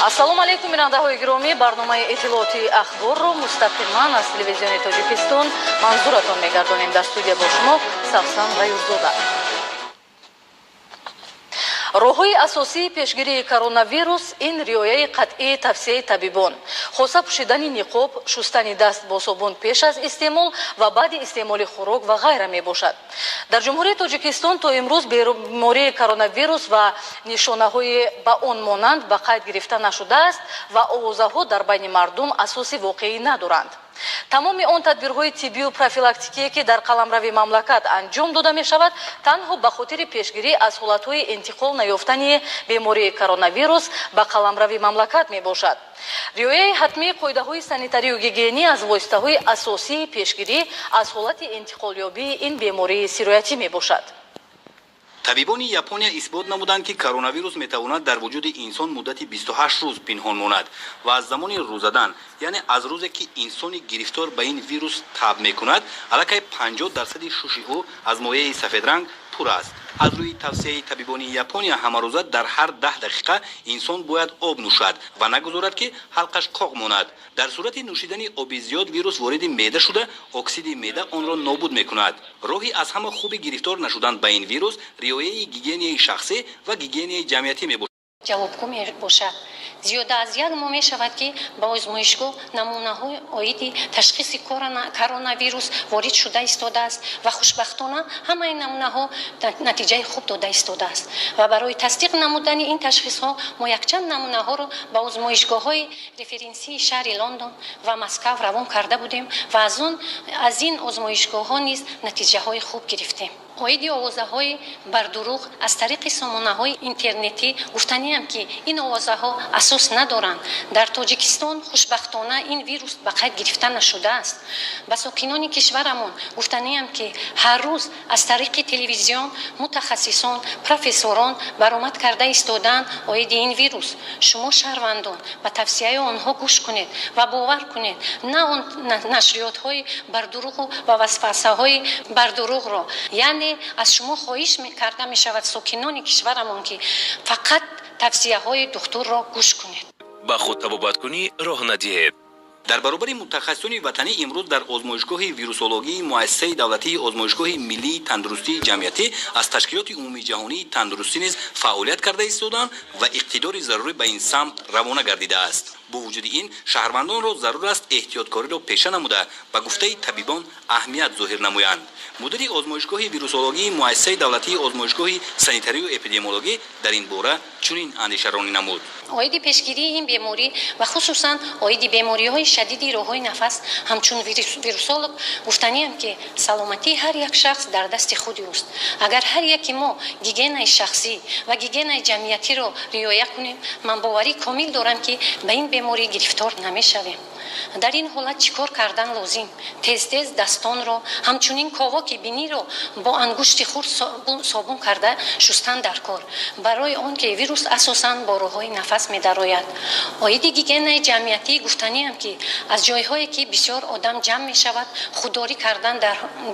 Ассалому алайкум, бинандаҳои гиромӣ. Барномаи иттилоотии Ахборро мустақиман аз Телевизиони Тоҷикистон манзуратон мегардонем. Дар студия бо шумо Савсан Ғаюрзода. Роҳҳои асосии пешгирии коронавирус ин риояи қатъии тавсияи табибон, хоса пӯшидани ниқоб, шустани даст бо собун пеш аз истеъмол ва баъди истеъмоли хӯрок ва ғайра мебошад. Дар Ҷумҳурии Тоҷикистон то имрӯз бемории коронавирус ва нишонаҳои ба он монанд ба қайд гирифта нашудааст ва овозаҳо дар байни мардум асоси воқеӣ надоранд. Тамоми он тадбирҳои тиббию профилактикие, ки дар қаламрави мамлакат анҷом дода мешавад, танҳо ба хотири пешгирӣ аз ҳолатҳои интиқол наёфтани бемории коронавирус ба қаламрави мамлакат мебошад. Риояи ҳатмии қоидаҳои санитарию гигиенӣ аз воситаҳои асосии пешгирӣ аз ҳолати интиқолёбии ин бемории сироятӣ мебошад. Табибони Япония исбот намуданд, ки коронавирус метавонад дар вуҷуди инсон муддати 28 рӯз пинҳон монад ва аз замони рӯ задан, яъне аз рӯзе ки инсони гирифтор ба ин вирус таб мекунад, аллакай 50 дарсади шуши ӯ аз моеи сафедранг пур аст. Аз рӯи тавсияи табибони Япония, ҳамарӯза дар ҳар 10 дақиқа инсон бояд об нӯшад ва нагузорад, ки ҳалқаш қоқ монад. Дар сурати нӯшидани оби зиёд вирус вориди меъда шуда, оксиди меъда онро нобуд мекунад. Роҳи аз ҳама хуби гирифтор нашудан ба ин вирус риояи гигиенаи шахсӣ ва гигиенаи ҷамъиятӣ мебошад. Ҷавобгӯ мебошад. Зиёда аз як моҳ мешавад, ки ба озмоишгоҳ намунаҳои оиди ташхиси коронавирус ворид шуда истодааст ва хушбахтона ҳамаи намунаҳо натиҷаи хуб дода истодааст ва барои тасдиқ намудани ин ташхисҳо мо якчанд намунаҳоро ба озмоишгоҳҳои референсии шаҳри Лондон ва Москав равон карда будем ва аз ин озмоишгоҳҳо низ натиҷаҳои хуб гирифтем. Оиди овозаҳои бардурӯғ аз тариқи сомонаҳои интернетӣ гуфтаниам, ки ин овозаҳо асос надоранд. Дар Тоҷикистон хушбахтона ин вирус ба қайд гирифта нашудааст. Ба сокинони кишварамон гуфтаниам, ки ҳар рӯз аз тариқи телевизион мутахассисон, профессорон баромад карда истодаанд оиди ин вирус. Шумо, шаҳрвандон, ба тавсияи онҳо гӯш кунед ва бовар кунед, на он нашриётҳои бардурӯғу ва васвасаҳои бардурӯғро. Яъне аз шумо хоҳиш карда мешавад, сокинони кишварамон, ки фақат тавсияҳои духтурро гӯш кунед. Ба худтабобаткунӣ роҳ надиҳед. Дар баробари мутахассисони ватанӣ имрӯз дар озмоишгоҳи вирусологии Муассисаи давлатии озмоишгоҳи миллии тандурустии ҷамъиятӣ аз Ташкилоти умумии ҷаҳонии тандурустӣ низ фаъолият карда истодаанд ва иқтидори зарурӣ ба ин самт равона гардидааст. Бо вуҷуди ин, шаҳрвандонро зарур аст эҳтиёткориро пеша намуда, ба гуфтаи табибон аҳамият зоҳир намоянд. Мудири озмоишгоҳи вирусологии Муассисаи давлатии озмоишгоҳи санитарию эпидемиологӣ дар ин бора чунин андешаронӣ намуд. Оиди пешгирии ин беморӣ ва хусусан оиди бемориҳои шадиди роҳҳои нафас ҳамчун вирусолог гуфтаниам, ки саломатии ҳар як шахс дар дасти худи ӯст. Агар ҳар яки мо гигиенаи шахсӣ ва гигиенаи ҷамъиятиро риоя кунем, ман боварӣ комил дорам, ки ба ин беморӣ гирифтор намешавем. Дар ин ҳолат чӣ кор кардан лозим? Тез тез дастонро, ҳамчунин ковоки биниро бо ангушти хурд собун карда шустан дар кор, барои он ки вирус асосан бо роҳҳои нафас медарояд. Оиди гигиенаи ҷамъиятӣ гуфтаниам, ки аз ҷойҳое, ки бисёр одам ҷамъ мешавад, худдорӣ кардан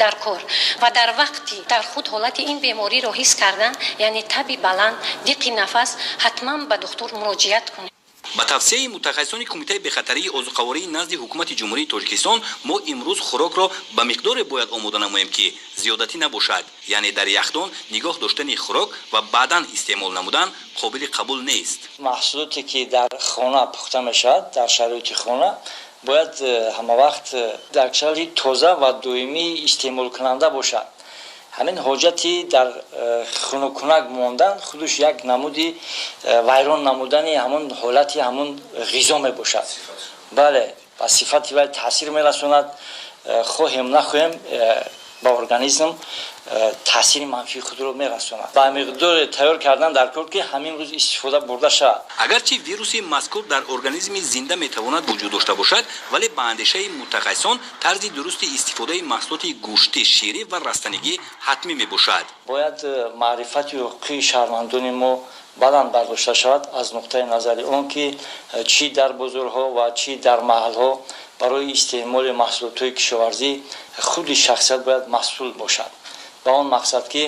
дар кор ва дар вақти дар худ ҳолати ин бемориро ҳис кардан, яъне таби баланд, диқи нафас, ҳатман ба духтур муроҷиат кунед. Ба тавсияи мутахассисони Кумитаи бехатарии озуқавории назди Ҳукумати Ҷумҳурии Тоҷикистон, мо имрӯз хӯрокро ба миқдоре бояд омода намоем, ки зиёдатӣ набошад, яъне дар яхдон нигоҳ доштани хӯрок ва баъдан истеъмол намудан қобили қабул нест. Маҳсулоте, ки дар хона пухта мешавад, дар шароити хона бояд ҳамавақт дар шароити тоза ва доимӣ истеъмолкунанда бошад. Ҳамин ҳоҷати дар хунуккунак мондан худаш як намуди вайрон намудани ҳамон ҳолати ҳамон ғизо мебошад. Бале, ба сифати вай таъсир мерасонад. Хоҳем нахоҳем, ба организм таъсири манфии худро мерасонад. Ба миқдоре тайёр кардан дар кор, ки ҳамин рӯз истифода бурда шавад. Агарчи вируси мазкур дар организми зинда метавонад вуҷуд дошта бошад, вале ба андешаи мутахассисон тарзи дурусти истифодаи маҳсулоти гӯштӣ, ширӣ ва растанигӣ ҳатмӣ мебошад. Бояд маърифати ҳуқуқии шаҳрвандони мо баланд бардошта шавад, аз нуқтаи назари он ки чӣ дар бозорҳо ва чӣ дар маҳалҳо барои истеъмоли маҳсулотҳои кишоварзӣ худи шахсият бояд масъул бошад, ба он мақсад ки,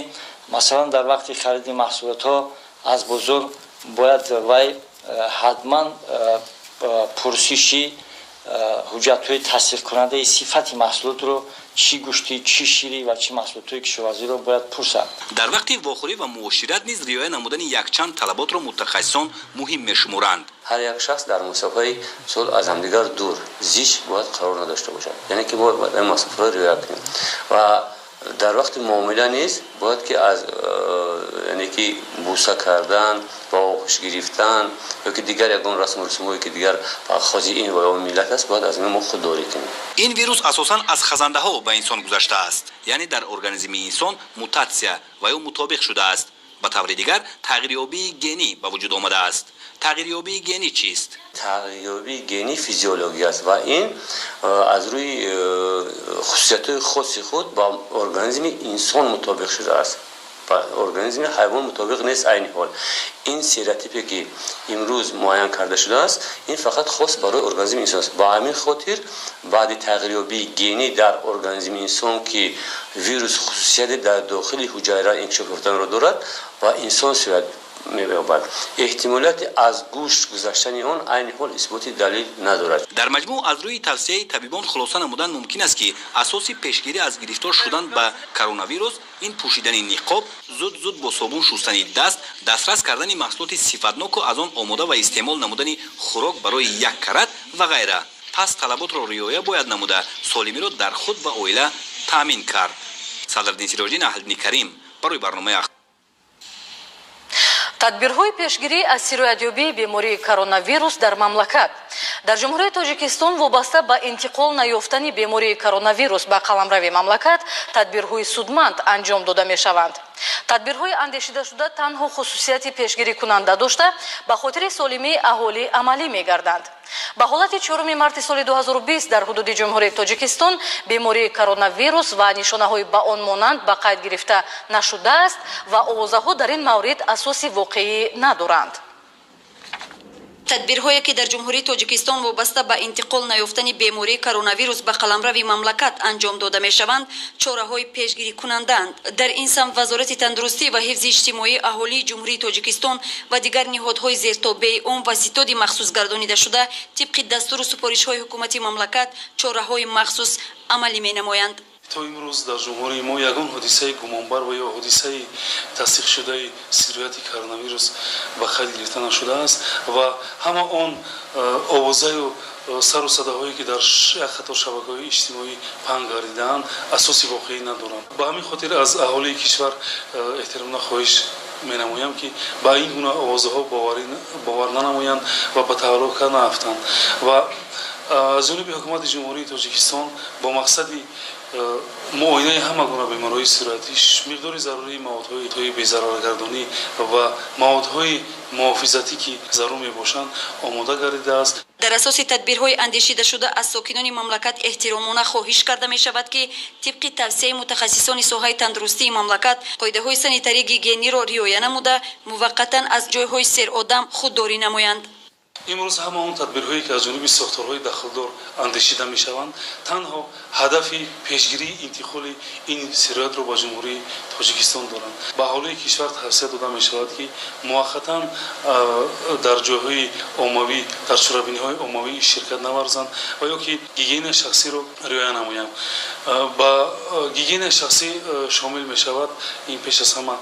масалан, дар вақти хариди маҳсулотҳо аз бозор бояд вай Ҳатман пурсиши ҳуҷҷатҳои тасдиқкунандаи сифати маҳсулотро, чӣ гӯштӣ, чӣ ширӣ ва чӣ маҳсулотҳои кишоварзиро бояд пурсад. Дар вақти вохӯрӣ ва муошират низ риоя намудани якчанд талаботро мутахассисон муҳим мешуморанд. Ҳар як шахс дар мусофаи сол аз ҳамдигар дур зич бояд қарор надошта бошад, яъне ки бояд ин масофаро риоя кунем ва дар вақти муомила низ бояд ки аз яъне ки бӯса кардан, ба оғӯш гирифтан ё ки дигар ягон расму русумое ки дигар хоси ин ва он миллат аст, бояд аз ин мо худдорӣ кунем. Ин вирус асосан аз хазандаҳо ба инсон гузаштааст, яъне дар организми инсон мутатсия ва ё мутобиқ шудааст. Ба таври дигар, тағйирёбии генӣ ба вуҷуд омадааст. Тағйирёбии генӣ чист? Тағйирёбии генӣ физиологӣ аст ва ин аз рӯи хусусиятҳои хоси худ ба организми инсон мутобиқ шудааст, ба организми ҳайвон мутобиқ нест. Айни ҳол ин серотипе ки имрӯз муайян карда шудааст, ин фақат хос барои организми инсон аст. Ба ҳамин хотир баъди тағйирёбии генӣ дар организми инсон, ки вирус хусусияте дар дохили ҳуҷайра инкишоф ёфтанро дорад ва инсон сироят меёбад, эҳтимолияти аз гӯшт гузаштани он айни ҳол исботи далил надорад. Дар маҷмӯъ, аз рӯи тавсияи табибон хулоса намудан мумкин аст, ки асоси пешгирӣ аз гирифтор шудан ба коронавирус ин пӯшидани ниқоб, зуд зуд бо собун шустани даст, дастрас кардани маҳсулоти сифатноку аз он омода ва истеъмол намудани хӯрок барои як карат ва ғайра. Пас талаботро риоя бояд намуда, солимиро дар худ ва оила таъмин кард. Садриддин Сироҷиддин, Аҳлиддини Карим барои барномаи. Тадбирҳои пешгирӣ аз сироятёбии бемории коронавирус дар мамлакат. Дар Ҷумҳурии Тоҷикистон вобаста ба интиқол наёфтани бемории коронавирус ба қаламрави мамлакат тадбирҳои судманд анҷом дода мешаванд. Тадбирҳои андешидашуда танҳо хусусияти пешгирикунанда дошта, ба хотири солимии аҳолӣ амалӣ мегарданд. Ба ҳолати 4 марти соли 2020 дар ҳудуди Ҷумҳурии Тоҷикистон бемории коронавирус ва нишонаҳои ба он монанд ба қайд гирифта нашудааст ва овозаҳо дар ин маврид асоси воқеӣ надоранд. Тадбирҳое ки дар Ҷумҳурии Тоҷикистон вобаста ба интиқол наёфтани бемории коронавирус ба қаламрави мамлакат анҷом дода мешаванд, чораҳои пешгирикунандаанд. Дар ин самт Вазорати тандурустӣ ва ҳифзи иҷтимоии аҳолии Ҷумҳурии Тоҷикистон ва дигар ниҳодҳои зертобеи он ва ситоди махсус гардонидашуда тибқи дастуру супоришҳои ҳукумати мамлакат чораҳои махсус амалӣ менамоянд. То имрӯз дар ҷумҳурии мо ягон ҳодисаи гумонбар ва ё ҳодисаи тасдиқшудаи сирояти коронавирус ба қайд гирифта нашудааст ва ҳама он овозаю сару садаҳое, ки дар як қатор шабакаҳои иҷтимоӣ паҳн гардидаанд, асоси воқеӣ надоранд. Ба ҳамин хотир аз аҳолии кишвар эҳтиромона хоҳиш менамоям, ки ба ин гуна овозаҳо бовар нанамоянд ва ба таҳлука наафтанд. Ва аз ҷониби ҳукумати Ҷумҳурии Тоҷикистон бо мақсади муоинаи ҳама гуна бемориҳои сироятӣ миқдори зарурии маводҳои безараргардонӣ ва маводҳои муҳофизатӣ, ки зарур мебошанд, омода гардидааст. Дар асоси тадбирҳои андешидашуда аз сокинони мамлакат эҳтиромона хоҳиш карда мешавад, ки тибқи тавсияи мутахассисони соҳаи тандурустии мамлакат қоидаҳои санитарӣ гигиениро риоя намуда, муваққатан аз ҷойҳои серодам худдорӣ намоянд. Имрӯз ҳама он тадбирҳое, ки аз ҷониби сохторҳои дахлдор андешида мешаванд, танҳо ҳадафи пешгирии интиқоли ин сироятро ба Ҷумҳурии Тоҷикистон доранд. Ба аҳолии кишвар тавсия дода мешавад, ки муваққатан дар ҷойҳои оммавӣ, дар чорабиниҳои оммавӣ ширкат наварзанд ва ё ки гигиенаи шахсиро риоя намоянд. Ба гигиенаи шахсӣ шомил мешавад ин пеш аз ҳама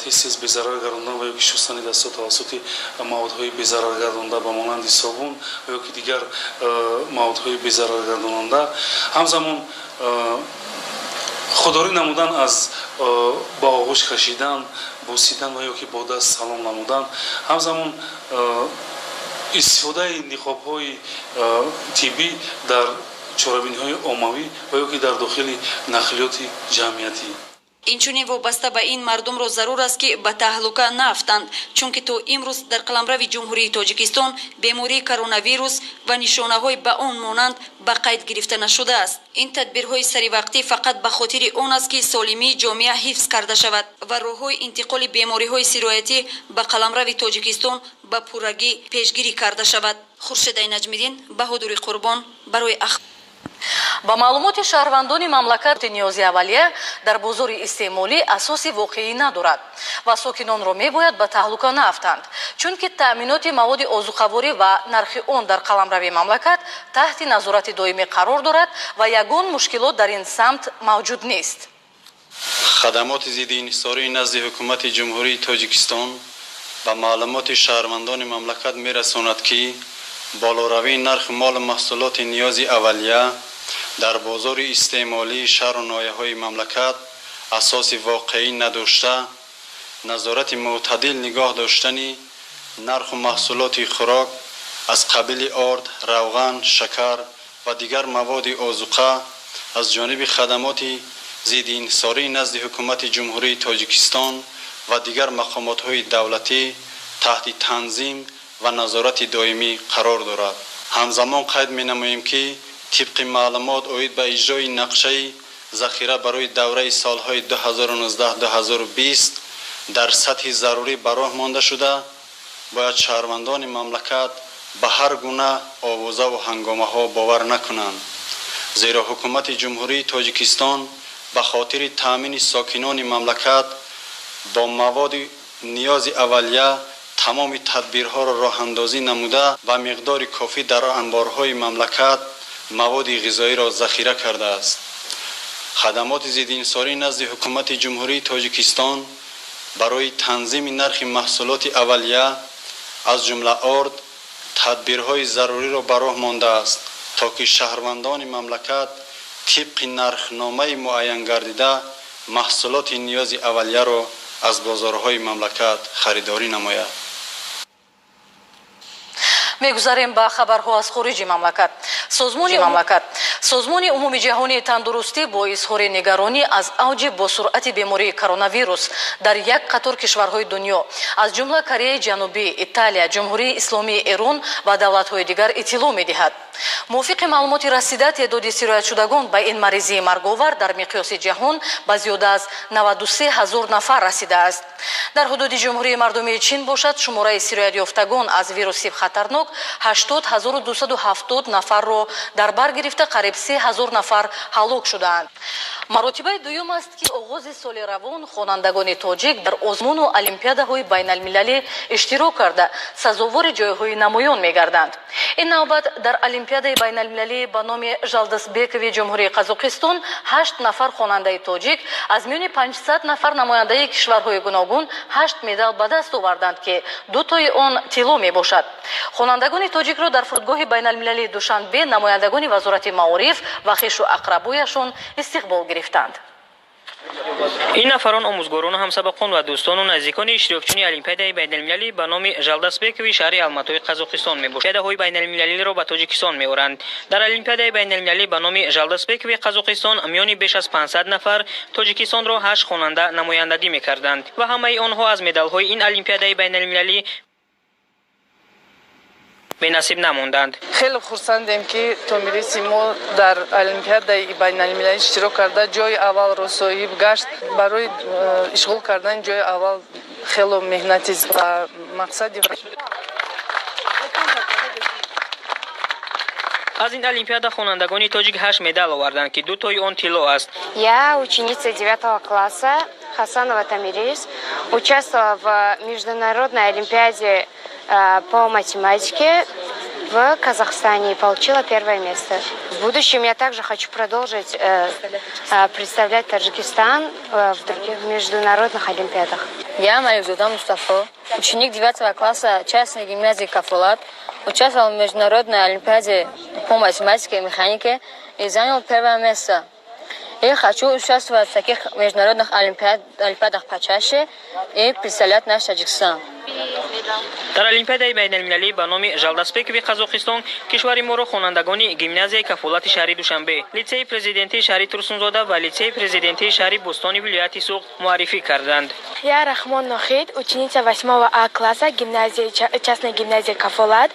тез тез безарар гардондан ва ё ки шустани дастҳо тавассути маводҳои безараргардонда ба монанди собун ва ё ки дигар маводҳои безараргардонанда, ҳамзамон худдорӣ намудан аз ба оғӯш кашидан, бусидан ва ё ки бо даст салом намудан, ҳамзамон истифодаи ниқобҳои тиббӣ дар чорабиниҳои оммавӣ ва ё ки дар дохили нақлиёти ҷамъиятӣ. Инчунин вобаста ба ин мардумро зарур аст, ки ба таҳлука наафтанд, чунки то имрӯз дар қаламрави Ҷумҳурии Тоҷикистон бемории коронавирус ва нишонаҳои ба он монанд ба қайд гирифта нашудааст. Ин тадбирҳои саривақтӣ фақат ба хотири он аст, ки солимии ҷомеа ҳифз карда шавад ва роҳҳои интиқоли бемориҳои сироятӣ ба қаламрави Тоҷикистон ба пуррагӣ пешгирӣ карда шавад. Хуршедаи Наҷмиддин, Баҳодури Қурбон барои Ахбор. Ба маълумоти шаҳрвандони мамлакат, ниёзи аввалия дар бозори истеъмолӣ асоси воқеӣ надорад ва сокинонро мебояд ба таҳлука наафтанд, чунки таъминоти маводи озуқаворӣ ва нархи он дар қаламрави мамлакат таҳти назорати доимӣ қарор дорад ва ягон мушкилот дар ин самт мавҷуд нест. Хадамоти зидди инҳисории назди Ҳукумати Ҷумҳурии Тоҷикистон ба маълумоти шаҳрвандони мамлакат мерасонад, ки болоравии нархи молу маҳсулоти ниёзи аввалия дар бозори истеъмолии шаҳру ноҳияҳои мамлакат асоси воқеӣ надошта, назорати мӯътадил нигоҳ доштани нарху маҳсулоти хӯрок аз қабили орд, равған, шакар ва дигар маводи озуқа аз ҷониби хадамоти зидди инҳисории назди Ҳукумати Ҷумҳурии Тоҷикистон ва дигар мақомотҳои давлатӣ таҳти танзим ва назорати доимӣ қарор дорад. Ҳамзамон қайд менамоем, ки тибқи маълумот оид ба иҷрои нақшаи захира барои давраи солҳои 2019-2020 дар сатҳи зарурӣ ба роҳ монда шуда, бояд шаҳрвандони мамлакат ба ҳар гуна овозаву ҳангомаҳо бовар накунанд, зеро Ҳукумати Ҷумҳурии Тоҷикистон ба хотири таъмини сокинони мамлакат бо маводи ниёзи аввалия тамоми тадбирҳоро роҳандозӣ намуда ва миқдори кофӣ дар анборҳои мамлакат маводи ғизоиро захира кардааст. Хадамоти зидди инҳисории назди Ҳукумати Ҷумҳурии Тоҷикистон барои танзими нархи маҳсулоти аввалия, аз ҷумла орд, тадбирҳои заруриро ба роҳ мондааст, то ки шаҳрвандони мамлакат тибқи нархномаи муайянгардида маҳсулоти ниёзи аввалияро аз бозорҳои мамлакат харидорӣ намояд. Мегузарем ба хабарҳо аз хориҷи мамлакат. Созмони Умумиҷаҳонии тандурустӣ бо изҳори нигаронӣ аз авҷи босуръати бемории коронавирус дар як қатор кишварҳои дунё, аз ҷумла Кореяи Ҷанубӣ, Италия, Ҷумҳурии Исломии Эрон ва давлатҳои дигар иттилоъ медиҳад. Мувофиқи маълумоти расида, теъдоди сироятшудагон ба ин маризии марговар дар миқёси ҷаҳон ба зиёда аз 93 ҳазор нафар расидааст. Дар ҳудуди Ҷумҳурии Мардумии Чин бошад, шумораи сироятёфтагон аз вируси хатарнок 80 270 нафарро дар бар гирифта, қариб 3 ҳазор нафар ҳалок шудаанд. Маротибаи дуюм аст, ки оғози соли равон хонандагони тоҷик дар озмуну олимпиадаҳои байналмилалӣ иштирок карда, сазовори ҷойҳои намоён мегарданд. Ин навбат дар олимпиадаи байналмилалӣ ба номи Жалдасбекови Ҷумҳурии Қазоқистон ҳашт нафар хонандаи тоҷик аз миёни 500 нафар намояндаи кишварҳои гуногун ҳашт медал ба даст оварданд, ки дутои он тилло мебошад. Хонандагони тоҷикро дар фурудгоҳи байналмилалии Душанбе намояндагони Вазорати маориф ва хешу ақрабояшон истиқбол гирифтанд. Ин нафарон омӯзгорону ҳамсабақон ва дӯстону наздикони иштирокчиёни олимпиадаи байналмилалӣ ба номи Жалдасбекови шаҳри Алматои Қазоқистон мебошад. Олимпиадаҳои байналмилалиро ба Тоҷикистон меоранд. Дар олимпиадаи байналмилалӣ ба номи Жалдасбекови Қазоқистон миёни беш аз 500 нафар Тоҷикистонро ҳашт хонанда намояндагӣ мекарданд ва ҳамаи онҳо аз медалҳои ин олимпиадаи байналмилалӣ бенасиб намонданд. Хеле хурсандем, ки Томириси мо дар олимпиадаи байналмилалӣ иштирок карда, ҷои аввалро соҳиб гашт. Барои ишғол кардани ҷои аввал хело меҳнати ва мақсади Аз ин олимпиада хонандагони тоҷик ҳашт медал оварданд, ки дутои он тилло аст. Я ученица девятого класса Хасанова Тамирис, участвовала в международной олимпиаде по математике в Казахстане и получила первое место. В будущем я также хочу продолжить представлять Таджикистан в других международных олимпиадах. Я Маюзуда Мустафа, ученик девятого класса частной гимназии Кафолат, участвовал в международной олимпиаде по математике и механике и занял первое место. И хочу участвовать в таких международных олимпиадах почаще и представлять наш Таджикистан. Дар олимпиадаи байналмилалӣ ба номи Жалдасбекови Қазоқистон кишвари моро хонандагони гимназияи Кафолати шаҳри Душанбе, литсеи президентии шаҳри Турсунзода ва литсеи президентии шаҳри Бӯстони вилояти Суғд муаррифӣ карданд. Я Рахмон Нохид, ученица восьмого А класса гимназии, частной гимназии Кафолат.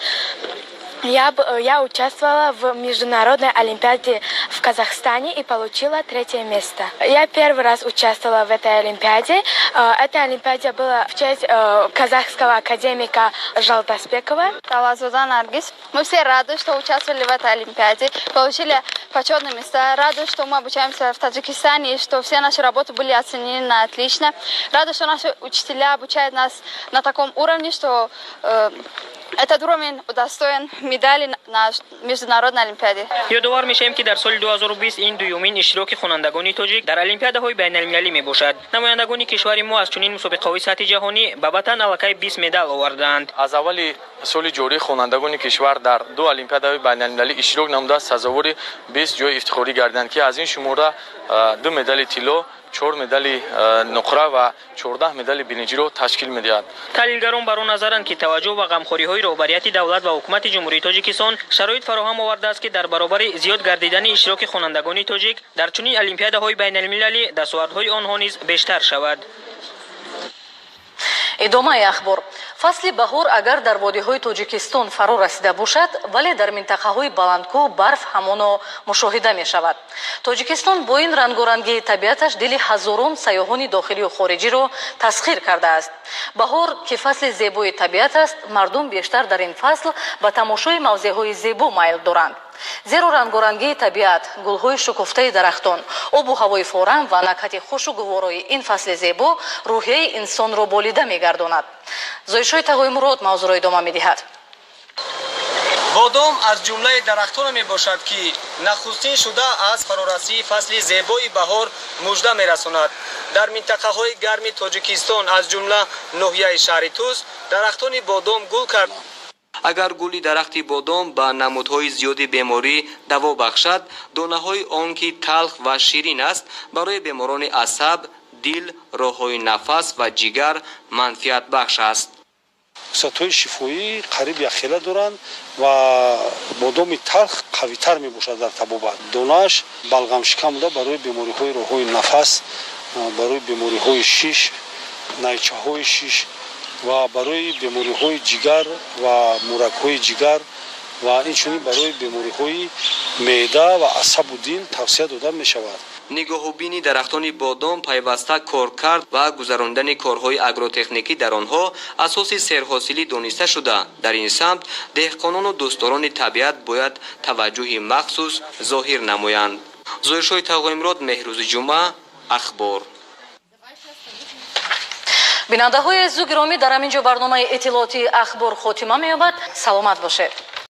Я участвовала в международной олимпиаде в Казахстане и получила третье место. Я первый раз участвовала в этой олимпиаде. Эта олимпиада была в честь казахского академика Жолдасбекова. Талазуда Наргиз. Мы все рады, что участвовали в этой олимпиаде, получили почетные места. Рады, что мы обучаемся в Таджикистане и что все наши работы были оценены на отлично. Рады, что наши учителя обучают нас на таком уровне, что этот уровень удостоен медали на международной олимпиаде. Ёдовар мешавем, ки дар соли 2020 ин дуюмин иштироки хонандагони тоҷик дар олимпиадаҳои байналмилалӣ мебошад. Намояндагони кишвари мо аз чунин мусобиқаҳои сатҳи ҷаҳонӣ ба ватан аллакай 20 медал овардаанд. Аз аввали соли ҷорӣ хонандагони кишвар дар ду олимпиадаҳои байналмилалӣ иштирок намуда, сазовори 20 ҷои ифтихорӣ гардиданд, ки аз ин шумора ду медали тилло, чор медали нуқра ва 14 медали биринҷиро ташкил медиҳад. Таҳлилгарон бар он назаранд, ки таваҷҷӯҳ ва ғамхориҳои роҳбарияти давлат ва ҳукумати Ҷумҳурии Тоҷикистон шароит фароҳам овардааст, ки дар баробари зиёд гардидани иштироки хонандагони тоҷик дар чунин олимпиадаҳои байналмилалӣ, дастовардҳои онҳо низ бештар шавад. Идомаи ахбор. Фасли баҳор агар дар водиҳои Тоҷикистон фаро расида бошад, вале дар минтақаҳои баландкӯҳ барф ҳамоно мушоҳида мешавад. Тоҷикистон бо ин рангорангии табиаташ дили ҳазорон сайёҳони дохилию хориҷиро тасхир кардааст. Баҳор, ки фасли зебои табиат аст, мардум бештар дар ин фасл ба тамошои мавзеъҳои зебо майл доранд, зеро рангорангии табиат, гулҳои шукуфтаи дарахтон, обу ҳавои форам ва накҳати хушу гуворои ин фасли зебо рӯҳияи инсонро болида мегардонад. Зоҳиршоҳи Тағоимурод мавзӯъро идома медиҳад. Бодом аз ҷумлаи дарахтоне мебошад, ки нахустин шуда аз фарорасии фасли зебои баҳор мужда мерасонад. Дар минтақаҳои гарми Тоҷикистон, аз ҷумла ноҳияи шаҳри Тӯс, дарахтони бодом гул кард. Агар гули дарахти бодом ба намудҳои зиёди беморӣ даво бахшад, донаҳои он, ки талх ва ширин аст, барои беморони асаб, дил, роҳҳои нафас ва ҷигар манфиатбахш аст. Хусусиятҳои шифоӣ қариб якхела доранд ва бодоми талх қавитар мебошад дар табобат. Донааш балғамшикан буда, барои бемориҳои роҳҳои нафас, барои бемориҳои шиш, найчаҳои шиш ва барои бемориҳои ҷигар ва мӯракҳои ҷигар ва инчунин барои бемориҳои меъда ва асабу дил тавсия дода мешавад. Нигоҳубини дарахтони бодом, пайваста коркард ва гузаронидани корҳои агротехникӣ дар онҳо асоси серҳосилӣ дониста шуда, дар ин самт деҳқонону дӯстдорони табиат бояд таваҷҷӯҳи махсус зоҳир намоянд. Зоҳиршоҳи Тағоимурод, Меҳрӯзи Ҷумъа, Ахбор. Бинандаҳои азизу гиромӣ, дар ҳамин ҷо барномаи иттилоотии Ахбор хотима меёбад. Саломат бошед.